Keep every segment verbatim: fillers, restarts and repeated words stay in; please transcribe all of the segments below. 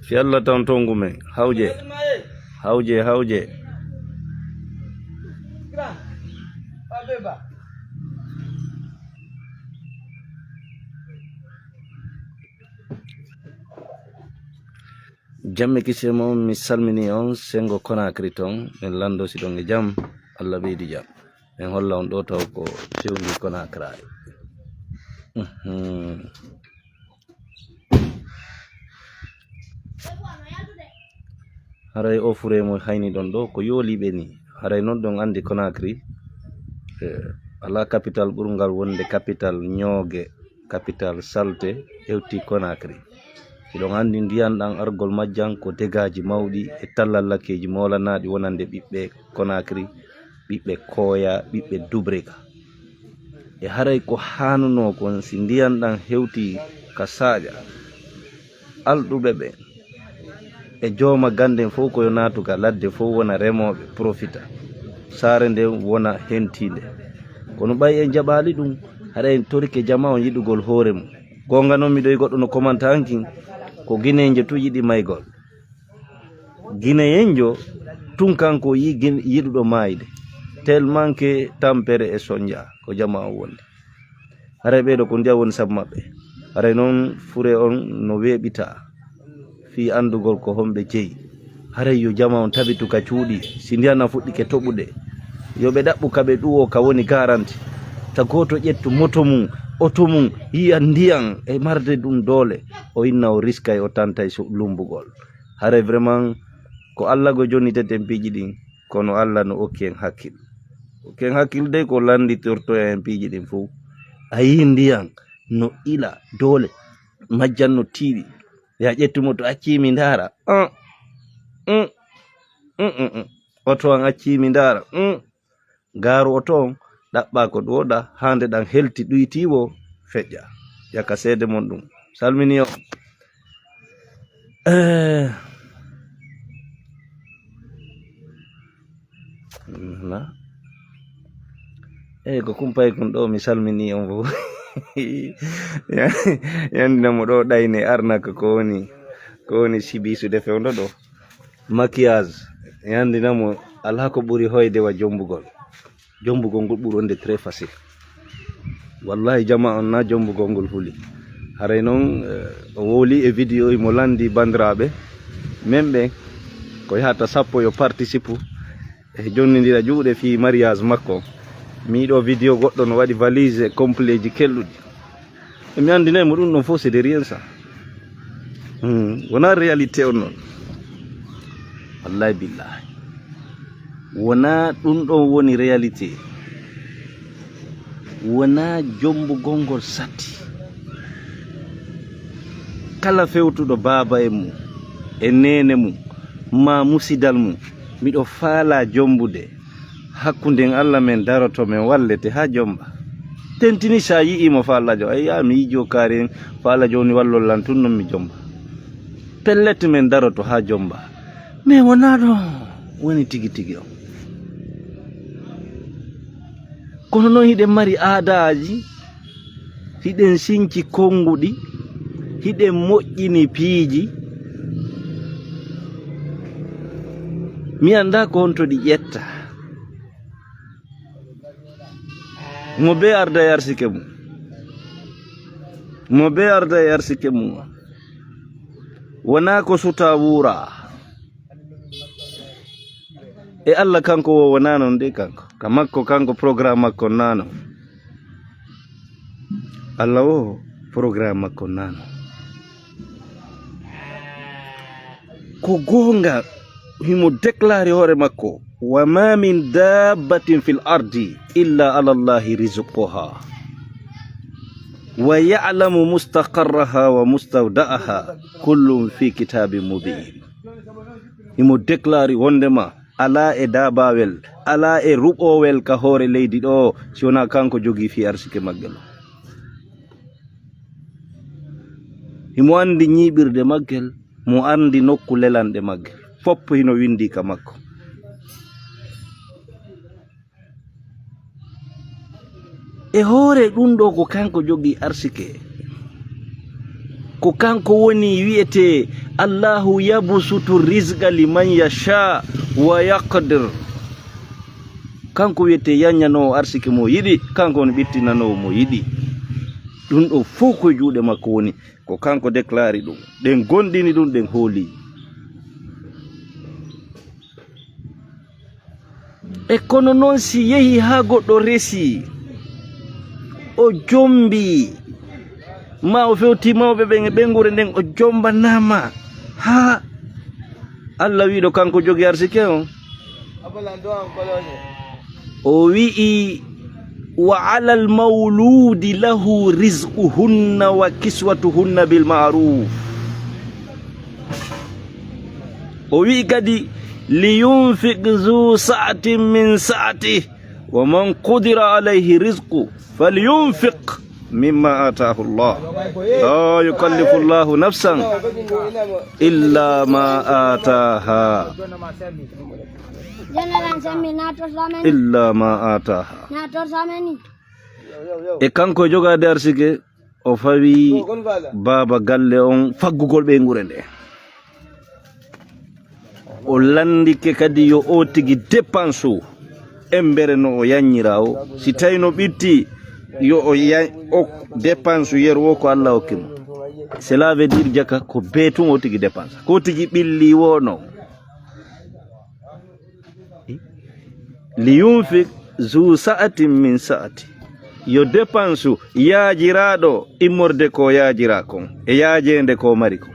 Fi Allah tan tongu men. Hawje. Hawje, hawje. Jamme kise mon, mi salmini on, sengo Konakri ton, min lando si ɗon e jam, Allah ɓeydi jam. Min holla on ɗo taw ko fewndi Konakra. Mhm. Haray o fure mo hayni ɗon ɗo, ko yooliɓe ni. Haray non ɗon andi Konakri, eh, ala capital ɓurgal wonde capital ñooge, capital salte, hewti Konakri. Hiɗon andi ndiyan ɗan argol majjan ko degaaji mawɗi e tallallakeeji moolanaɗi wonande ɓiɓɓe Konakri, ɓiɓɓe Koya, ɓiɓɓe Dubrega. E haray ko haanunoo kon si ndiyan ɗan hewti ka saaƴa, alɗuɓe ɓe e jooma ganden fow ko yo naatu ka ladde fow wona remooɓe profita, saare nden wona hentiinde. Kono ɓay en jaɓaali ɗum, haɗa en torike jama on yiɗugol hoore mum. Goonga non miɗo yi goɗɗo no komanta hankin, ko ginenjo tu yiɗi maygol. Gineyenjo tun kanko yi gin-, yiɗuɗo maayde. Tellement que tampere e sonja ko jama on wondi. Haray ɓeeɗo ko ndiyan woni sabu maɓɓe. Haray non fure on no weeɓita fii anndugol ko honɓe jeyi. Haray yo jama on tabitu ka cuuɗi, si ndiyan na fuɗɗike toɓude, yo ɓe ɗaɓɓu ka ɓe ɗuwo ka woni garanti. Ta gooto ƴettu moto mum, oto mum, yiya ndiyan e marde ɗum doole, o inna o riskay o tantay so lumbugol. Haray vraiment ko Alla go jonniteten piiji ɗin, kono Alla no okki en hakkil. Okki en hakkil dey ko lannditortoya en piiji ɗin fow. A yii ndiyan no ila doole, majjan no tiiɗi. Ya ƴettu moto accii mi ndaara. Ah, mm, mm, mm, mm. Oto an accii mi ndaara. Mm. Gaaru oto on ɗaɓɓaa ko ɗuwoɗa, haa nde ɗan helti ɗuytii wo feƴƴa. Yaka seede mon ɗum. Salmini on. Eh. Na? Eh, ko kumpay kun ɗo, mi salmini on fof. Ya-, yandina mo ɗo ɗayne arnaka ko woni, ko woni sibisu de fewndo ɗo. Maquillage. Yandina mo alaa ko ɓuri hoyde wa jombugol. Jombugol ngol ɓuri wonde très facile. Wallahi jama on na jombugol ngol huli. Haray non, eh, o wowli e vidéo mo landi bandiraɓe. Men ɓe ko yahata sappo yo participe e jonnidira juuɗe fii mariage makko. Mi yiɗo vidéo goɗɗo no waɗi valise e complet ji kelɗuɗi. E mi anndinay mo ɗum ɗon fof, c'est de rien ça. Hmm, wonaa réalité on noon. Wallahi billahi. Wonaa ɗum ɗon woni réalité. Wonaa jombugol ngol satti. Kala fewtuɗo baaba e mum, e neene mum, maa musidal mum, miɗo faalaa jombude. Hakkunden Alla men daroto, men wallete haa jomba. Tentini sa yi'i mo faalajo, ayya, mi yijo kaari en, faalajo woni wallol lan tun non mi jomba. Pellet men daroto haa jomba. Mais wonaa ɗo woni tigi tigi on. Kono non hiɗen mari aadaaji, hiɗen sinci konnguɗi, hiɗen moƴƴini piiji. Mi anndaa ko honto ɗi ƴetta. Mo bee arda e arsike mum. Mo bee arda e arsike mum. Wonaa ko sutaa wuuraa. E Alla kanko wo wonaa non de kanko. Ka makko kanko programme makko naa non. Alla wo programme makko naa non. Ko goonga, himo déclaré hoore makko, "Wa ma min dabbatin fil ardi illa ala Allahi rizquha. Wa ya'lamu mustaqarraha wa mustawda'aha, kullun fi kitabin mubin." Himo déclaré wondema alaa e daabawel, alaa e ruɓowel ka hoore leydi ɗo, si wonaa kanko jogii fii arsike maggel. Himo anndi ñiiɓirde maggel, mo anndi nokku lelanɗe maggel. Fop hino windi ka makko. E hoore ɗum ɗo ko kanko jogii arsike. Ko kanko woni wi'etee Allahu yabsutu rizqa liman yasha wa yaqdir. Kanko wi'etee yanyanoowo arsike mo yiɗi, kanko woni ɓittinanoowo mo yiɗi. Ɗum ɗo fof ko juuɗe makko woni. Ko kanko déclari ɗum. Ɗen gondini ɗum, ɗen hooli. E kono noon, si yehi haa goɗɗo resi, o jombi, ma o fewti mawɓe ɓen e ɓeynguure nden, o jombanaama, haa Allah wi'ɗo kanko jogi arsike on. O wi'i, "Wa alal mawludi lahu rizquhunna wa kiswatuhunna bil ma'ruf." O wi'i kadi, "Liyunfiq zu sa'atin min sa'atih, wa man qudira alayhi rizqu, falyunfiq mimma atahu Allah. La yukallifu Allahu nafsan illa ma ataha." Illa ma ataha. E kanko jogaade arsike, o fawi baaba galle on faggugol ɓeynguure nde. O lanndike kadi yo o tigi dépense o embere no o yanñira o. Si tawi no ɓitti, yo o ya-, o dépense yeru o ko Allah hokki mo. Cela veut dire jaka ko bee tun o tigi dépense. Ko tigi ɓilli wo non. Liyunfik zu sa'atin min sa'ati. Yo dépense yaajiraaɗo immorde ko yaajira kon, e yaajeende ko mari kon.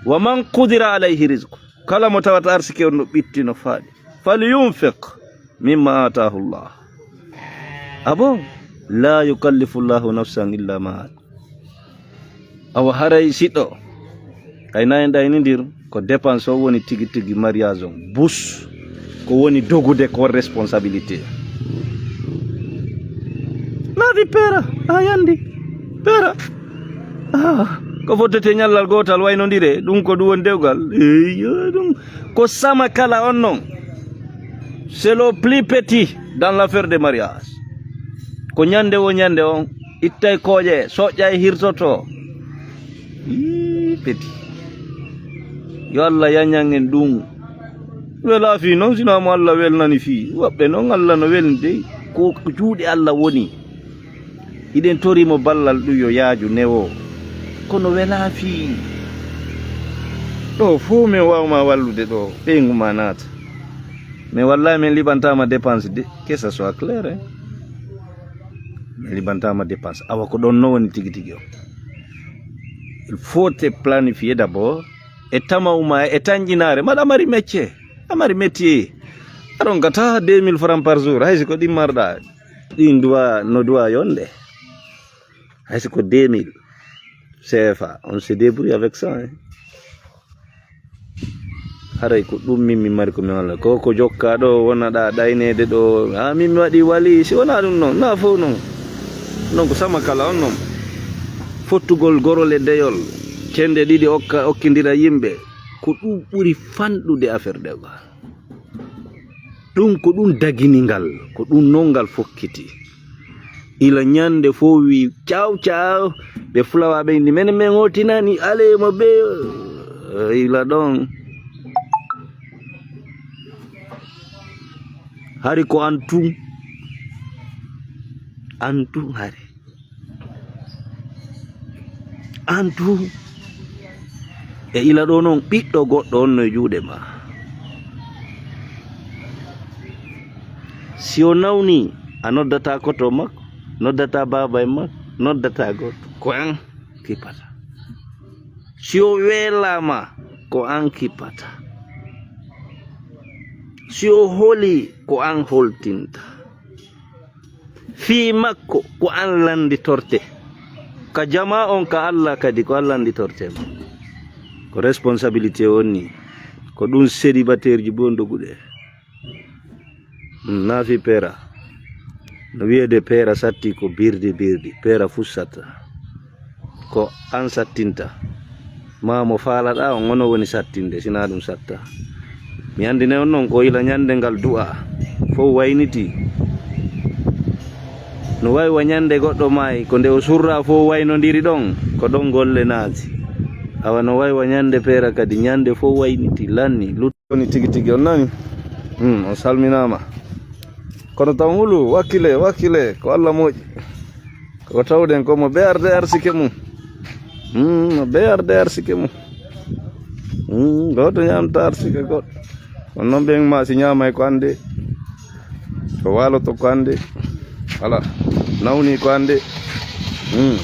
Wa man qudira alayhi rizqu. Kala mo tawata arsike on no ɓitti no faaɗi. Falyunfik mimma atahu Allah. Ah bon? La yukallifu Allahu nafsan illa ma at-, Awa haray siɗɗo, ay na en ɗaynindir, ko dépense o woni tigi tigi mariage on. Bus, ko woni dogude ko responsabilité. Laabi peera, a yandi. Peera. Ah, ko fottete ñallal gootal waynondire, ɗum ko ɗum woni dewgal. Eyyo, ɗum ko sama kala on non. C'est le plus petit dans l'affaire de mariage. Ko ñande wo ñande on, ittay kooƴe, soƴƴay hirtoto. Ii, petit. Yo Allah yañan en ɗum. Wela fii non, sinaa mo Allah welnani fii. Woɓɓe non Allah no welni dey. Ko juuɗe Allah woni. Hiɗen tori mo ballal ɗum yo yaaju newo. Kono wela fii. Ɗo fof min waawma wallude ɗo, ɓeyngu ma naata. Mais wallahi min liɓantaama dépense de, que ça soit clair, hein. Min liɓantaama dépense. Awa ko ɗon no woni tigi tigi o. Il faut te planifier d'abord. E tamaw ma, e tanƴinaare, mbaɗa mari métier. A mari métier. A ronkata deux mille francs par jour, hay si ko ɗin marɗa. Ɗin duwa, no duwa yonde. Hay si ko deux mille C F A, on se débrouille avec ça, hein. Haray ko ɗum min mi mari ko mi walla. Ko, ko jokka ɗo, wonaɗa ɗayneede ɗo. Ah, min mi waɗi wali, si wona ɗum non, na fof non. Non ko sama kala on non. Fottugol gorol e deyol, cende ɗiɗi okka, okkindira yimɓe. Ko ɗum ɓuri fanɗude affaire ɗe ba. Ɗum ko ɗum dagini ngal, ko ɗum non ngal fokkiti. Ila ñande fof wi, "Caw, caw." Ɓe fulawa ɓe indi, "Menen men o tinani, ale mo be." Ila ɗon. Hari ko an tun. An tun hari. An tun. E ila ɗo non ɓiɗɗo goɗɗo on no e juuɗe ma. Si o nawni, a noddata koto makko, noddata baaba e makko, noddata goɗɗo. Ko an kippata. Si o weelaama, ko an kippata. Si o holi, ko an holtinta. Fii makko, ko an lannditorte. Ka jamaa on, ka Allah kadi, ko an lannditorte. Ko responsabilité on ni. Ko ɗum célibataire ji bon doguɗe. Mm, na fii peera. No wiyeede peera satti ko birdi birdi. Peera fuu satta. Ko an sattinta. Ma mo faalaɗa on, ono woni sattinde, sinaa ɗum satta. Mi anndine on non ko ila ñande ngal du'a fof wayniti. No wayi wa ñande goɗɗo maayi, ko nde o surra fof waynondiri ɗon, ko ɗon golle naati. Awa no wayi wa ñande peera kadi, ñande fof wayniti, lanni, lutti. Woni tigi tigi, on nani? Hmm, on salminaama. Kono taw ngulu, wakkile, wakkile, ko Allah moƴƴi. Ko tawɗen ko mo B R D arsike mum. Hmm, mo B R D arsike mum. Hmm, gooto ñaamta arsike goɗɗo. On noon ɓen ma si ñaamay ko annde. Ko waaloto ko annde. Wala. Nawni ko annde. Hmm.